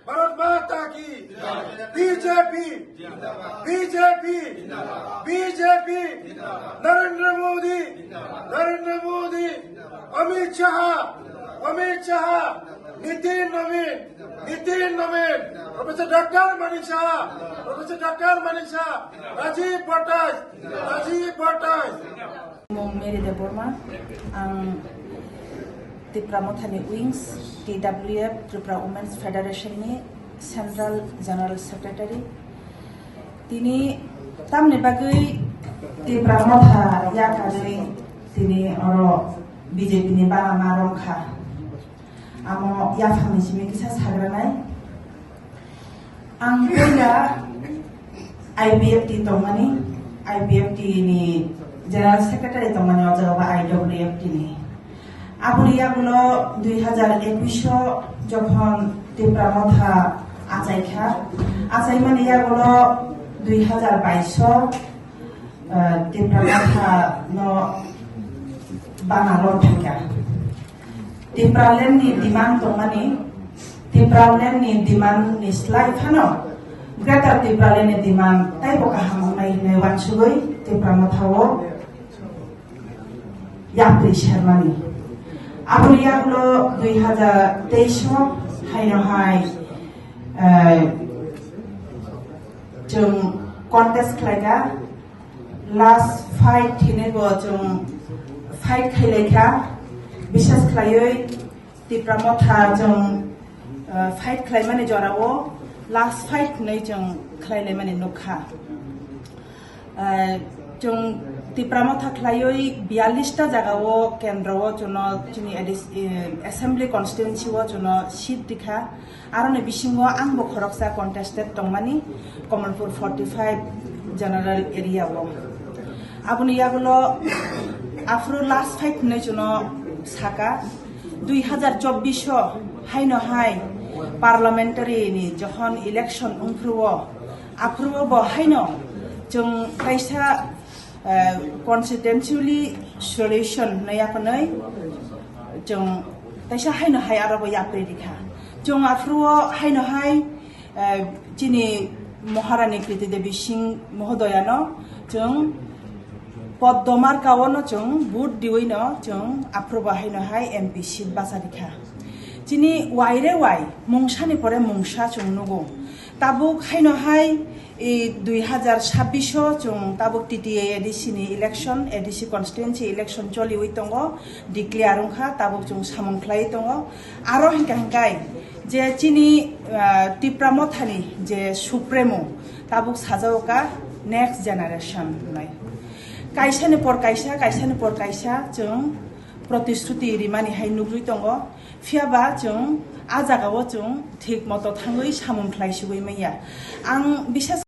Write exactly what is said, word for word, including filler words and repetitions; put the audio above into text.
भारत माता की। BJP, BJP, BJP, Narendra Modi, Narendra Modi, Amit Shah, Amit Shah, Nitin Naveen, Nitin Naveen, professor doctor Manik Saha, professor doctor Manik Saha, Rajiv Bhattacharya, Rajiv Bhattacharya. Mung Mary Debbarma, ang Tipra Mothani Wings, T W F, Tripura Women's Federation ni Central General Secretary. Tini tamni bagwi Tipra Motha yakarwi tini oro B J P ni bana ma romkha. Amo yaphangni simi kisa sagranai. Ang puila I P F T tongmani, I P F T ni General Secretary tongmani, o jaga bo I W F T ni. Aboni yagulo dui hazar ekush o jokhon Tipra Motha achaikha, achaimani yagulo dui hazar bais o, eh, Tipra Motha no bana romkha. Tipraland ni demand tongmani, Tipraland ni demand ni slai phano Greater Tipraland ni demand taibo kaham wngnai hinwi uansugwi Tipra Motha o yapri sermani. Aboni yagulo dui hazar teis o haino hai, eh, chwng contest khlaikha, last fight hinwi bo chwng fight khailaikha, bisas khlaiwi Tipra Motha chwng, eh, fight khlaimani jorao last fight hinwi chwng khlailaimani nukha. Eh, chwng Tipra Motha khlaiwi biyallis ta jagao kendro o chwngno chini A D C, eh, assembly constituency o chwngno seat rikha. Aroni bisingo angbo khoroksa contested tongmani Kamalpur forty five general area o. Aboni yagulo aphuru last fight hinwi chwngno saka, dui hazar chobbish o haino hai parliamentary ni jokhon election wngphuru o, aphuru o bo haino chwng kaisa, eh, constituency solution hinwi yakwnwi chwng kaisa haino hai aro bo yapri rikha. Chwng aphuru o haino hai, eh, chini Maharani Kriti Devi Singh mohodoyano chwng Poddo marka o no chwng vote diwi no chwng aphuru bo haino hai M P seat bacha rikha. Chini waire wai mungsani pore mungsa chwng nugo. Tabuk haino hai, i, dui hazar chabbish o chwng tabuk T T A A D C ni election, A D C constituency election choliwi tongo, declare wngkha, tabuk chwng samung khlaiwi tongo. Aro hinkha hinkhai je chini, ah, Tipra Mothani je Supremo tabuk sajao ka next generation hinwi. Kaisani por kaisa, kaisani por kaisa chwng protishruti rimani hai nugwi tongo. Phiya ba chwng a jagao chwng thik moto thangwi samung khlai sigwi manya. Ang bisas